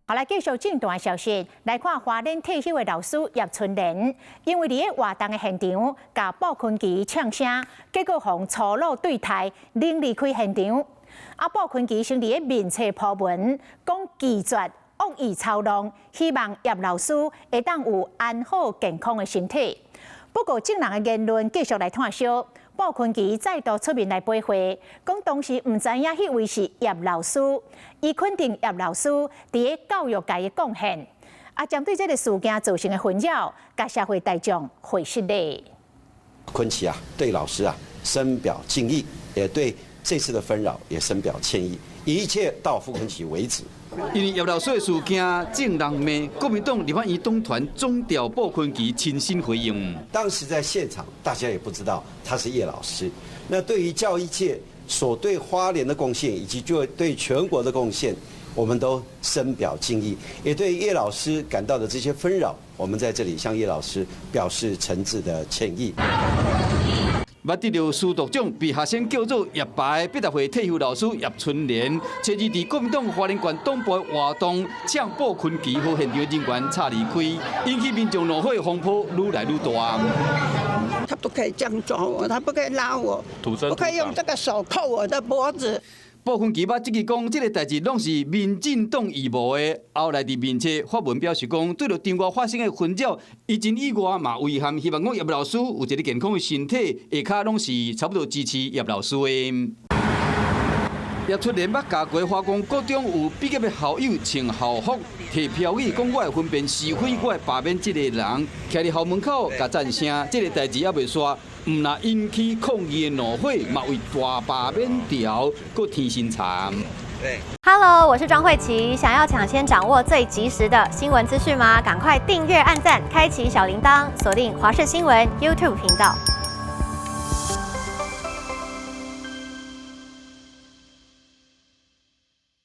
好來，繼續政壇消息，來看花蓮退休的老師葉春蓮，因為佇咧活動的現場，共布坤琪嗆聲，結果予人粗魯對待，拎離開現場。啊，布坤琪先佇咧面冊 po 文，講拒絕惡意操弄，希望葉老師會當有安好健康的身體。不過，眾人的言論繼續來炭燒。布坤琪再度出面來駁話，講當時毋知影彼位是葉老師，伊肯定葉老師佇咧教育界的貢獻。啊，針對這个事件造成的紛擾，共社會大眾回失禮。坤琪啊，對老師啊深表敬意，也對這次的紛擾也深表歉意，一切到傅崐萁為止。因為葉老師的事件，眾人罵國民黨立法院黨團總召布坤琪親身回應。當時在現場，大家也不知道他是葉老師。那對於教育界所對花蓮的貢獻，以及就對全國的貢獻，我們都深表敬意，也對葉老師感到的這些紛擾，我們在這裡向葉老師表示誠摯的歉意。捌得著書讀獎，被學生叫做葉爸的80歲退休老師葉春蓮，初二佇國民黨花蓮縣黨部活動，嗆布坤琪予現場人員插離開，引起民眾怒火風波愈來愈大。他不可以這樣抓我，他不可以拉我，不可以用這個手扣我的脖子。布坤琪捌質疑講，這个代誌攏是民進黨預謀的。後來佇面冊發文表示講，對著場外發生的紛擾，伊真意外嘛遺憾，希望講葉老師有一个健康的身體，下跤攏是差不多支持葉老師的。葉春蓮捌教過華光國中有畢業的校友穿校服提標語，講我會分辨是非，我會罷免這个人，徛佇校門口共讚聲，這个代誌猶未煞，毋但引起抗議的怒火，嘛為大罷免潮閣添新柴。 Hello，我是莊慧琪，想要搶先掌握最及時的新聞資訊嗎？趕快訂閱、按讚、開啟小鈴鐺，鎖定華視新聞 YouTube 頻道。